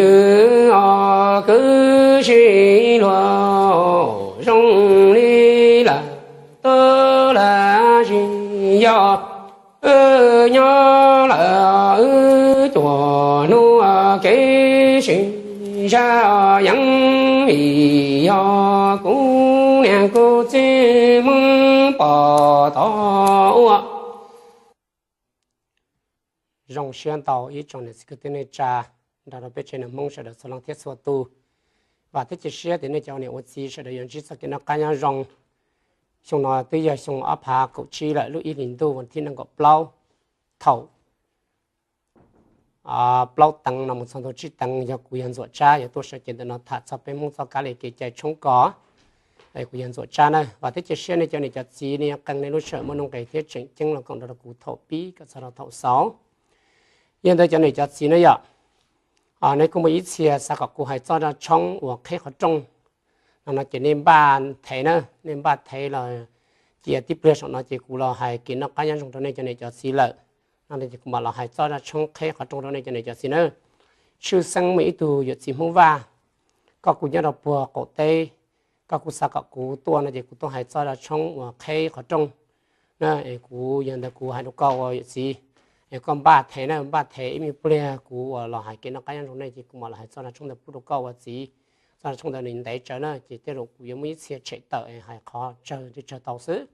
Kwv, kwv tsis luag zoo li lawm, twb lam sis yog wb nyob lawm wb cuag hnub kev sib zaj yeej vim yog kuv niam kuv txiv Hmoob pom tau ua. Zoo siab ntau ib tsoom niam txiv kwv tij neej tsa nrog rau peb tsev neeg Hmoob sawv daws txhua leej thiab txhua tus. Vam thiab cia siab tias nej cov niam ua txiv sawv daws yuav ntsib txoj kev noj qab nyob zoo. Xyoo no twb yog xyoo ob phav kaum tsib lawm, lub ib hlis ntuj vas thib nees nkaum plaub, thaum plaub teev no mus txog ntua tsib teev, yog kuv yog Ntxuam Tsab yuav tuaj sawv cev ntawm no tham txog peb Hmoob txoj kab li kev cai tshoob kos. Kuv yog Ntxuam Tsab na, vam thiab cia siab nej cov niam cov txiv nej yuav qee nej lub sij hawm muaj nuj nqis thiab tseem ceeb los koom nrog rau kuv thaum pib kom txog rau thaum xaus. Yog ntawd cov niam cov txiv na yom, nej kuj muaj ib txhia xav kom kuv hais txoj zaj tshoob uas qheb qhov rooj no no ces nej npaj thev na, nej npaj thev los cia tib pliag saum no ces kuv los hais kev noj qab nyob zoo rau nej cov niam cov txiv lawm. No ces kuv mam los hais txoj zaj tshoob qheb qhov rooj rau nej cov niam cov txiv na. Tshwj xeeb muaj ib tug yawm txiv Hmoob Vaj, koj kuj nyob rau puag qaum teb, koj kuj xav kom kuv tuaj no ces kuv tuaj hais txoj zaj tshoob uas qheb qhov rooj na. Kuv yog ntawd kuv hais rau koj ua yawm txiv, koj npaj thev na, npaj thev ib me pliag kuv uas los hais kev noj qab nyob zoo nej ces kuv mam los hais txoj zaj tshoob ntawd pub rau koj ua txiv. Txoj zaj tshoob ntawd nws ntev tsawv na ces tej zaum kuv yuav muaj ib txhia tshem tawm hais qhov tsawg twb tsawg tau xwb.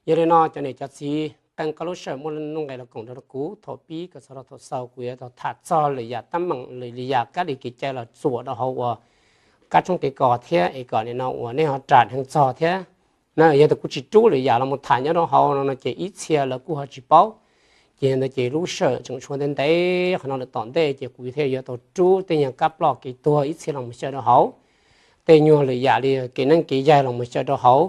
Yog li no cov niam cov txiv, qee koj lub sij hawm muaj nuj nqis los koom nrog rau kuv thaum pib kom txog rau thaum xaus, kuv yuav tau tham txog lwm yam teeb meem, lwm yam kab li kev cai los txuam rau hauv uas kab tshoob kev kos thiab es kom nim no uas nej ho ras dheev txog thiab na. Yog tias kuv tsis rub lwm yam los mus tham nyob rau hauv no no ces ib txhia lawv kuj ho tsis paub. Ces yog ntawd ces lub sij hawm tseem tshuav ntev ntev qhov no lawm tom ntej ces kuv thiaj yuav tau rub tej nyuag kab ploj kev tuag ib txhia los mus xyaw rau hauv, tej nyuag lwm yam li kev neeb kev yaig los mus xyaw rau hauv.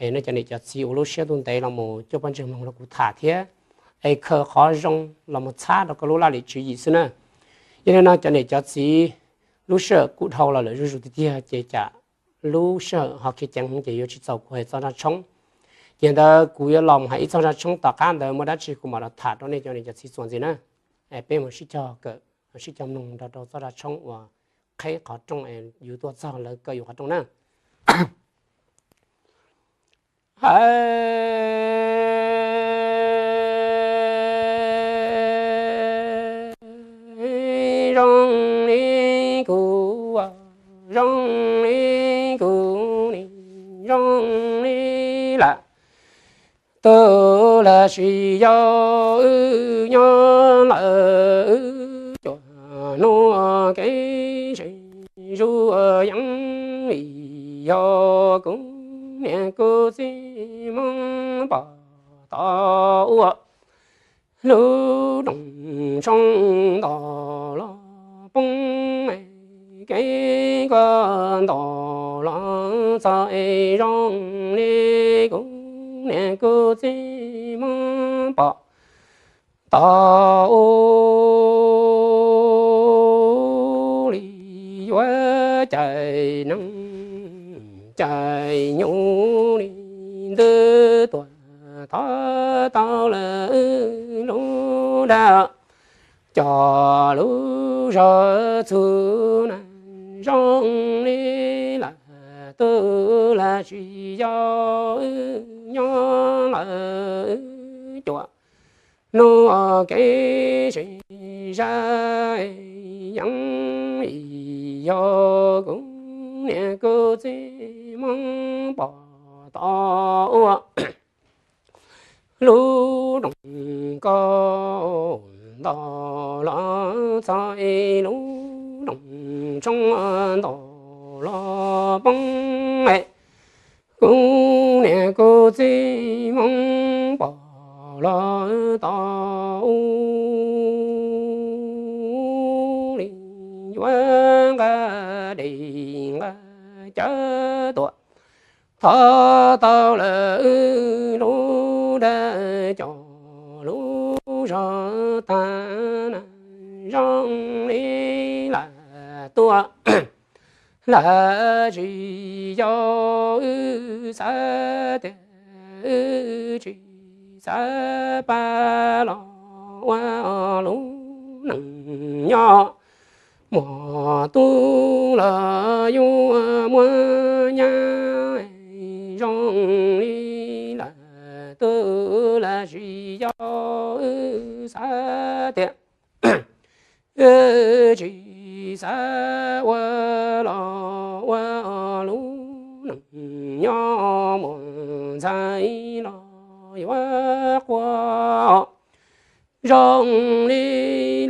Es nej cov niam cov txiv ua lub siab ntuj ntev los mus cuaj pob ntseg mloog rau kuv tham thiab, es khaws qhov zoo los mus txhab rau koj lub laj lim tswv yim xwb na. Yog li no cov niam cov txiv, lub sij hawm kuj dhau los lawm zuj zus tiag tiag ces tsam lub sij hawm ho khiav ceev heev ces yuav tsis txaus kuv hais txoj zaj tshoob. Ces ntawd kuv yuav los mus hais ib txoj zaj tshoob, tom qab ntawd muaj dab tsi kuv mam los tham rau nej cov niam cov txiv txuas ntxiv na. Es peb mus sib cog kawm, sib cog mloog nrog rau txoj zaj tshoob uas qheb qhov rooj es yus tuaj txog lawv kaw yus qhov rooj na. Hais zoo li kuv, zoo li kuv ni, zoo li lawm, tus lawm sis yog wb nyob lawm wb cuag hnub kev sib zuj yeej vim yog kuv niam kuv txiv Hmoob pom tau ua. Lub rooj tshoob nto los poob, kev koj nto los txog es zoo li kuv niam kuv txiv Hmoob pom tau ua li. Yuav cais neeg cais nyoog li ntawd tuaj thov tau lawm lub dag, cov lub zog txhua na, zoo li lawm tus lawm sis yog wb nyob lawm cuam hnub kev sib zaj yeej vim yog kuv niam kuv txiv Hmoob pom tau ua. Lub rooj kaus nto los txog es lub rooj tshoob nto los poob es kuv niam kuv txiv Hmoob pom los tau ua li. Yuav nqa dej nqa cawv tuaj thov tau lawm wb lub dag, cov lub zog tag na, zoo li lawm tuaj lawm sis yog wb xav tias wb tsis xav pab los ua lub neeg nyob, muaj tub los yuav muaj nyab, zoo li lawm tus los tsis yog wb xav tias tsis xav ua los ua lub neej nyob muaj ntxhais los yuav qua zoo li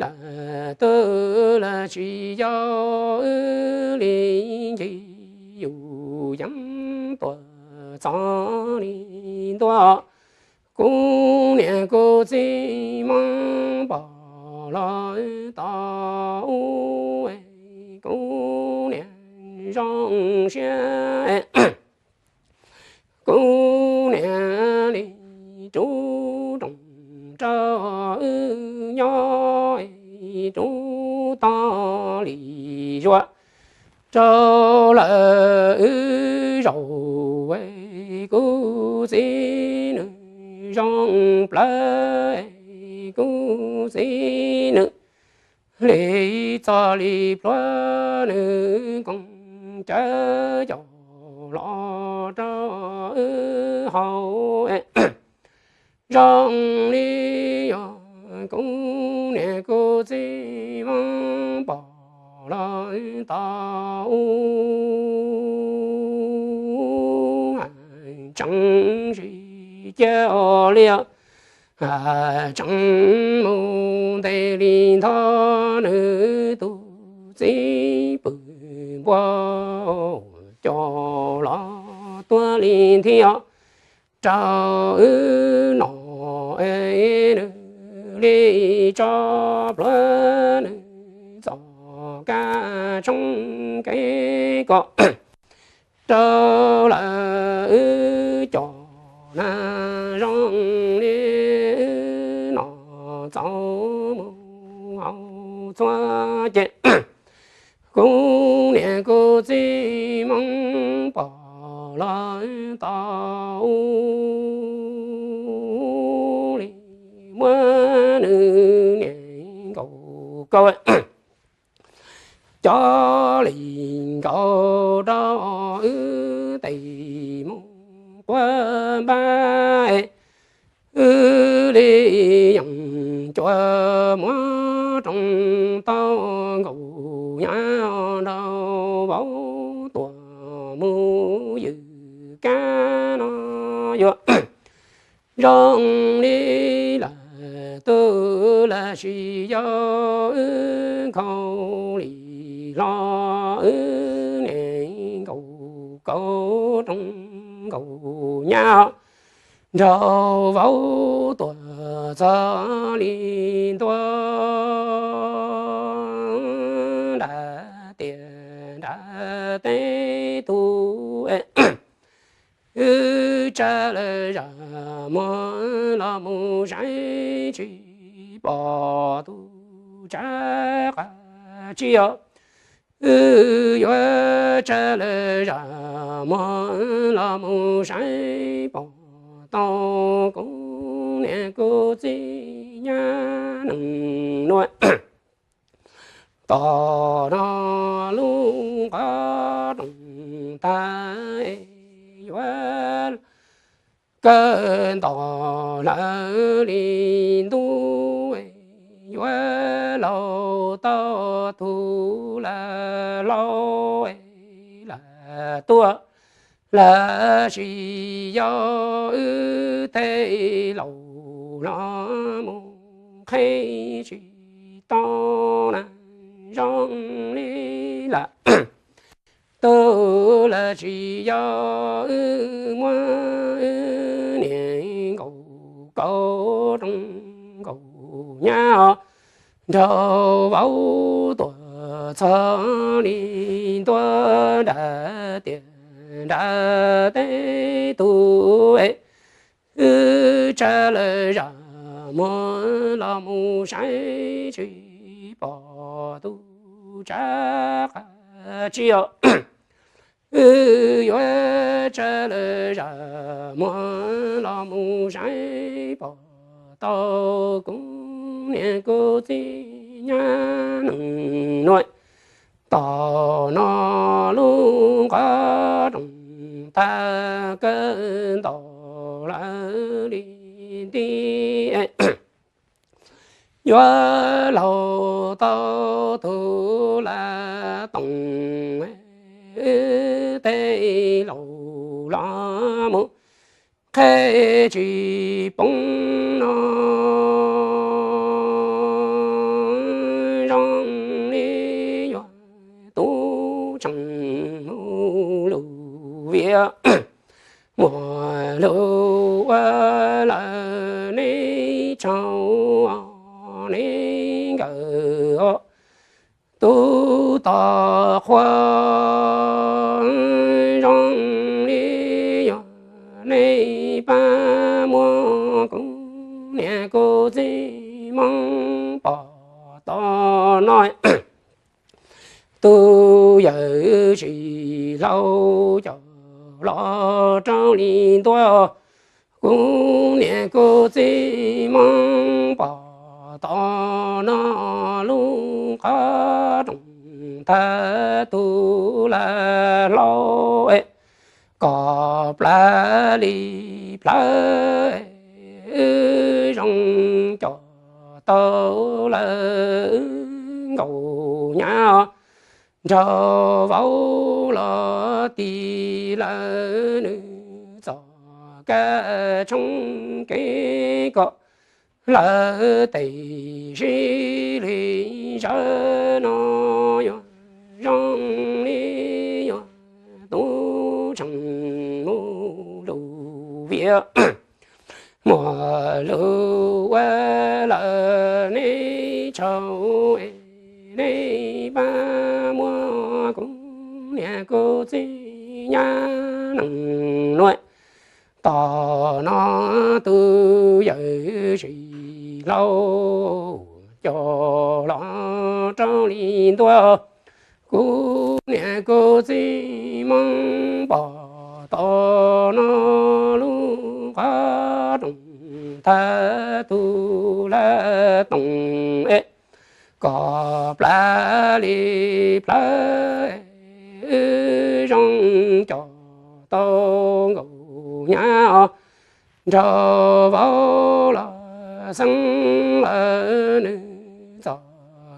lawm tus los tsis yog wb li ncig yus yeeb tuaj txog li ntua. Kuv niam kuv txiv Hmoob pom los tau ub, kuv niam zoo siab, kuv niam li rub rooj rau wb nyob, rub tau li zuag rau lawm wb zaum, kuv txiv nws zoo plawv, kuv txiv nws li txog li plhuav, nws koom cawv coj los rau wb haus zoo li yog kuv niam kuv txiv Hmoob pom los tau ub, tseem tsis cia li os, tseem mus ntev li ntho, nws tus txiv pw npua coj los tuag li thiab rau wb no, nws li tso plhuav, nws txoj kab tshoob kev kom rau lawm wb cov na, zoo li wb no txaus mus haus txhua ces kuv niam kuv txiv Hmoob pom los tau ub, li muab nws niam nkaus kaus cov li nkaus rau wb tes mus quaj npab, wb li yeej cua muab rooj tau nkaus nyab rau vauv tuaj mus ywg kab no yuav zoo li lawm tus los sis yog wb khaus li hlo wb niam nkaus kaus rooj nkaus nyab nrog vauv tuaj txog li ntua nram tiaj nram teb tus wb tsa lawm zaj muag los mus saib tsis pom tus tsav qab tsi os. Wb yuav tsa lawm zaj muag los mus saib pom tau kuv niam kuv txiv nyab neeg nuav. Tom no lub qhov rooj tag yuav kawg nto hlawv li ntub, yuav laug tau tus lam laug lam tuaj, los sis yog wb tej laus los mus qheb tsis tau na, zoo li lawm tus los sis yog wb muab wb niam nkaus kaus rooj nkaus nyab nrog vauv tuaj txog li ntua nram tiaj nram teb tus wb tsa lawm zaj muag los mus saib tsis pom tus tsav qab tsi os. Wb yuav tsa lawm zaj muag los mus saib pom tau kuv niam kuv txiv nees nuav. Tom no lub qhov rooj tag kawg ntaus lawv li nti, yuav laug tau tug laj toom tej laus los mus qheb tsis poob no zoo li yuav tub tseem mus lug viam muaj lug ua lawm neb tsaug neb nkawm os. Tub tom qhua zoo li yog nej pab muab kuv niam kuv txiv Hmoob pom tom no. Tus yawm tsis hlau cov los rau li ntua, kuv niam kuv txiv Hmoob pom tom no lub qhov rooj tag tus laj hlau kom plawg li plawg zoo cov tau lawm nkaus nyab nrog vauv los tig lawm nws txoj kab tshoob kev kom lawm tes sib li zawv no yuav zoo li yuav tub tseem mus lug viam muaj lug ua lawm neb tsaug neb pab muab kuv niam kuv txiv nyab nees nuav. Tom no tus yawm tsis hlau cov los rau li ntua, kuv niam kuv txiv Hmoob pom tom no lub qhov rooj tag tus laj toom es kom plawg li plawg zoo cov tau nkaus nyab nrog vauv los xeeb lawm nws txoj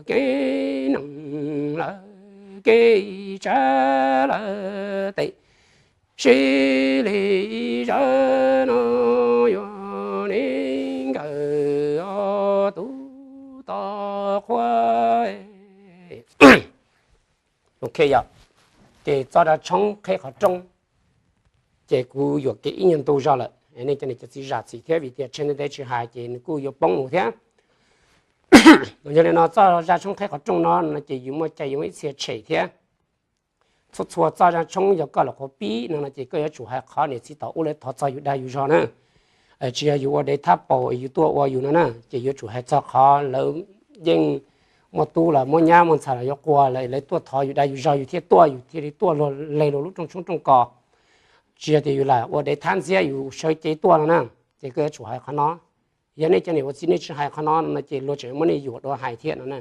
kev neeg lawm kev tsav lawm tes sib li zawv no yuav neb nkawm os tub tom qhua. Ok yog, ces txoj zaj tshoob qheb qhov rooj ces kuv yuam kev ib nyuag ntu zog lawm, nej cov niam cov txiv zam txim thiab vim tias tsheej ntev ntev tsis hais ces nws kuj yuav poob mus thiab. Yog li no txoj zaj tshoob qheb qhov rooj no no ces yus muaj cai yuav muaj ib txhia tshem thiab. Txhua txhua txoj zaj tshoob yog koj los qhuav pib no no ces koj yuav tsum hais qhov niam txiv tod ua lawv thov txog yus dag yus zog na. Tsis yog yus ua dev thab paus yus tuaj ua yus no na, ces yuav tsum hais txog qhov lawv yeej muaj tub los muab nyab muaj ntxhais los yuav qua lawv, lawv tuaj thov yus dag yus zog yus thiaj tuaj, yus thiaj li tuaj luag leg luag lub rooj tshoob rooj kos. Tsis yog tias yus lam ua dev thab ntxiab yus sawv cev tuaj no na, ces koj yuav tsum hais qhov no. Yog nej cov niam ua txiv nej tsis hais qhov no no ces luag tseem muab nej yuam dua hais thiab no na.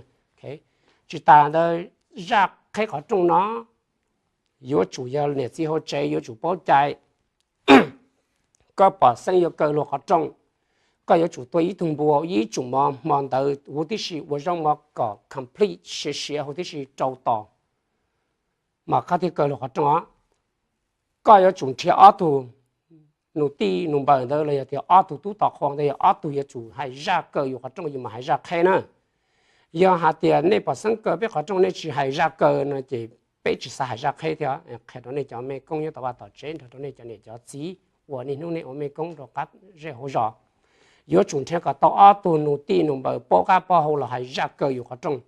Tsis tas ntawd, zaj qheb qhov rooj no yuav tsum yog niam txiv hauv tsev yuav tsum paub cai. Koj pom xeeb yuav kaw luag qhov rooj, koj yuav tsum tua ib tug npua, ib tsum mov, hmo ntawd huv tib si ua zaub mov kom complete siav siav huv tib si rau tos mas koj thiaj kaw luag qhov rooj os. Koj yuav tsum nrhiav ob tug nus tij nus npawm ntawd los yog tias ob tug tub tom qhua ntawd yog ob tug yuav tsum hais zaj kaw yus qhov rooj yus mam hais zaj qheb na. Yog hais tias nej pom xeeb kaw peb qhov rooj nej tsis hais zaj kaw no ces peb tsis xav hais zaj qheb thiab. Qhia rau nej cov mej koob nyob tom vaj tom tsev nrog rau nej cov niam cov txiv uas niaj hnub nej ua mej koob rau qab zej hauv zos, yuav tsum nrhiav kom tau ob tug nus tij nus npawm paub qab paub hau los hais zaj kaw yus qhov rooj.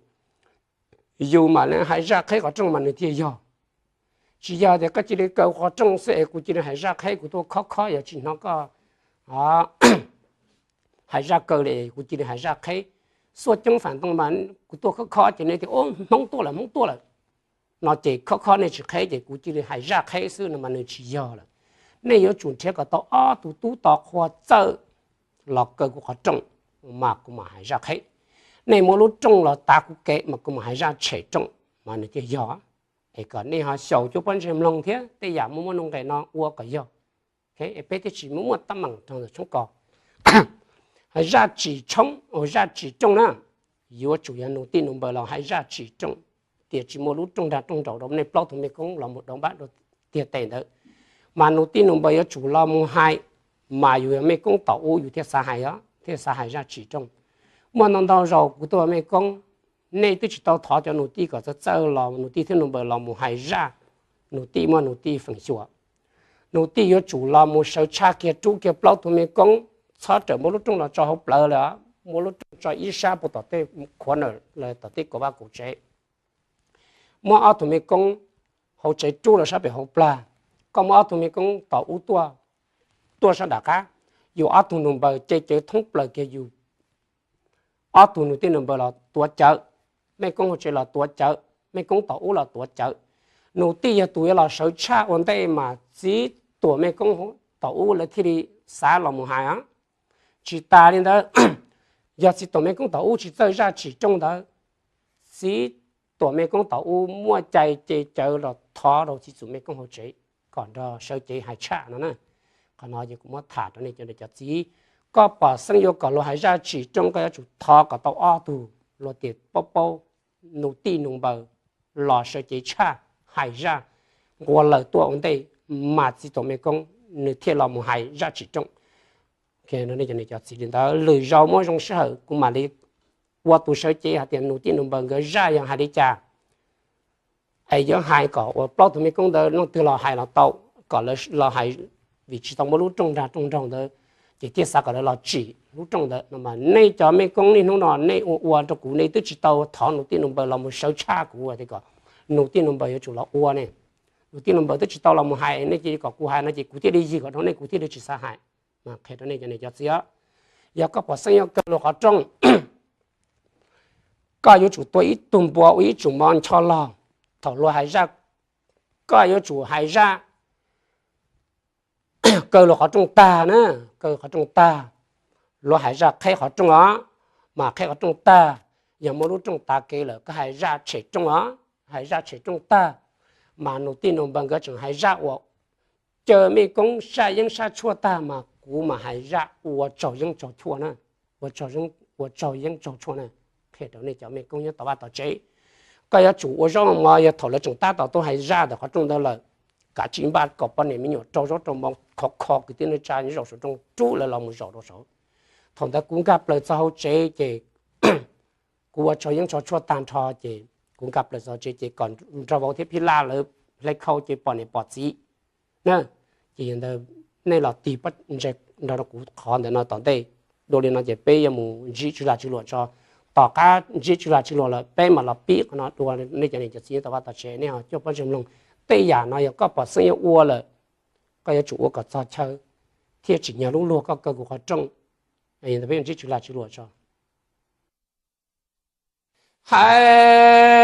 Yus mam li hais zaj qheb qhov rooj mas nws thiaj yog. Tsis yog tias koj cia li kaw qhov rooj xwb es kuv cia li hais zaj qheb kuv tuaj khob khob yog tsis hnov koj hais zaj kaw li kuv cia li hais zaj qheb. Xuaj coob fam ntoo mas kuv tuaj khob khob ces nej tias ub Hmoob tuaj lawm Hmoob tuaj lawm no ces khob khob nej tsis qheb ces kuv cia li hais zaj qheb xwb no mas nws tsis yog lawm. Nej yuav tsum nrhiav kom tau ob tug tub tom qhua txawj los kaw kuv qhov rooj mas kuv mam hais zaj qheb. nej muab lub rooj los tav kuv kev mas kuv mam hais zaj tshem rooj. Mas nws tias yog, es kom nej ho xyaum cuab pob ntseg mloog thiab tej yam muaj muaj nuj nqes no ua kom yog, peb thiaj tsis muaj muaj teeb meem rau ntawm tshoob kos. Hais zaj tsim tshoob, zaj tsim rooj na, yuav tsum yog nus tij nus npaws los hais zaj tsim rooj, tias tsis muaj lub rooj nrag rooj nraud rau nej plaub tug mej koob los mus dov npab tiag tes ntawd, mas nus tij nus npaws yuav tsum los mus hais, mas yus yog mej koob tom ub yus thiaj xav hais os, thiaj xav hais zaj tsim rooj. Muaj ntau ntau zaus kuv tuaj mej koob, nej twb tsis tau thov cov nus tij kom txawj txawj los nus tij thiab nus npaws los mus hais zaj, nus tij muaj nus tij feem xyuam. Nus tij yuav tsum los mus sawv tshaj kiag rub kiag plaub tug mej koob, txhob rawm muab lub rooj los tso hauv plawv lawm, muab lub rooj tso ib sab puag tom tej khuav nawm los tom tej kaum vaj kaum tsev. Muab ob tug mej koob hauv tsev rub los sab pem hauv plag, koj muab ob tug mej koob tom ub tuaj, tuaj sab nram qab, yus ob tug nus npaws ce cawv thoob plaws kiag yus ob tug nus tij nus npaws los tuav cawv, mej koob hauv tsev los tuav cawv, mej koob tom ub los tuav cawv. Nus tij yog tus yuav los sawv tshaj ua ntej mas txiv tuam mej koob tom ub lawv thiaj li xav los mus hais. Tsis tas li ntawd, yog txiv tuam mej koob tom ub tsis txawj zaj tsim rooj ntawd, txiv tuam mej koob tom ub muaj cai ce cawv los thov rau txiv tuam mej koob hauv tsev kom nrog sawv cev hais tshaj no na. Qhov no ces kuv muab tham rau nej cov niam cov txiv, koj pom xeeb yuav kom luag hais zaj tsim rooj koj yuav tsum thov kom tau ob tug luag tias paub paub, nus tij nus npaws los sawv cev tshaj hais zaj, nqua lawm tuaj ua ntej, mas txiv tuam mej koob nws thiaj los mus hais zaj tsim rooj. Cov niam cov txiv li ntawd, lwm zaus muaj zoo sij hawm kuv mam li ua tus sawv cev hais tias nus tij nus npaws nkawd zaj yog hais li cas, es yuav hais kom uas plaub tug mej koob ntawd leej twg los hais los tau, kom lawv los hais, vim tsis tau muaj lub rooj nrag rooj nraug ntawd, ces thiaj xav kom lawv los tsim lub rooj ntawd no. Mas nej cov mej koob niaj hnub no nej ua ua rau kuv, nej twb tsis tau thov nus tij nus npaws los mus sawv tshaj kuv tias kom nus tij nus npaws yuav tsum los ua ne. Nus tij nus npaws twb tsis tau los mus hais, nej cia kom kuv hais no ces kuv thiaj li yig kom rau nej, kuv thiaj li tsis xav hais. Qhia rau nej cov niam cov txiv, yog koj pom xeeb yuav kaw luag qhov rooj, koj yuav tsum tua ib tug npua ua ib tsum mov ncho log. Thaum luag hais zaj, koj yuav tsum hais zaj kaw luag qhov rooj tag na, kaw qhov rooj tag, luag hais zaj qheb qhov rooj os, mas qheb qhov rooj tag, yog muaj lub rooj tav kev lawm koj hais zaj tshem rooj os, hais zaj tshem rooj tag, mas nus tij nus npaws nkawd tseem hais zaj uas caw mej koob saj yeeb sab tshuaj tag mas kuv mam hais zaj ua tsaug yeeb tsaug tshuaj na, ua tsaug yeeb tsaug tshuaj na. Qhia rau nej cov mej koob nyob tom vaj tom tsev, koj yuav tsum ua zaub mov, yog thaum lawv tseem tab tom tuaj hais zaj ntawm qhov rooj ntawd lawm, kav tsij npaj kom poj niam me nyuam rau zaub rau mov khov kho kwv tij neej tsa nyob zaum saum rooj rub lawv los mus zaum rau saud. Thaum ntawd kuv nkag plaws txog hauv tsev ces kuv ua tsaug yeeb tsaug tshuaj tag nrho ces kuv nkag plaws txog tsev ces kom nraug vauv thiab phij laj lawv hle khau ces pom niam pom txiv na. Ces yog ntawd nej los tig pob ntseg nrog rau kuv qhov ntawm no tom ntej. Dua li no ces peb yuav mus ntsib tsw lag tsw luam tso. Tom qab ntsib tsw lag tsw luam lawm peb mam los pib qhov no dua. Nej cov niam cov txiv nyob tom vaj tom tsev nej ho cuaj pob ntseg mloog. Tej yam no yog koj pom xeeb yuav ua lawm, koj yuav tsum ua kom txog chaw thiaj tsim nyog lub luag koj kaw kuv qhov rooj. Yog ntawd peb yuav ntsib tsw lag tsw luam tso. Hais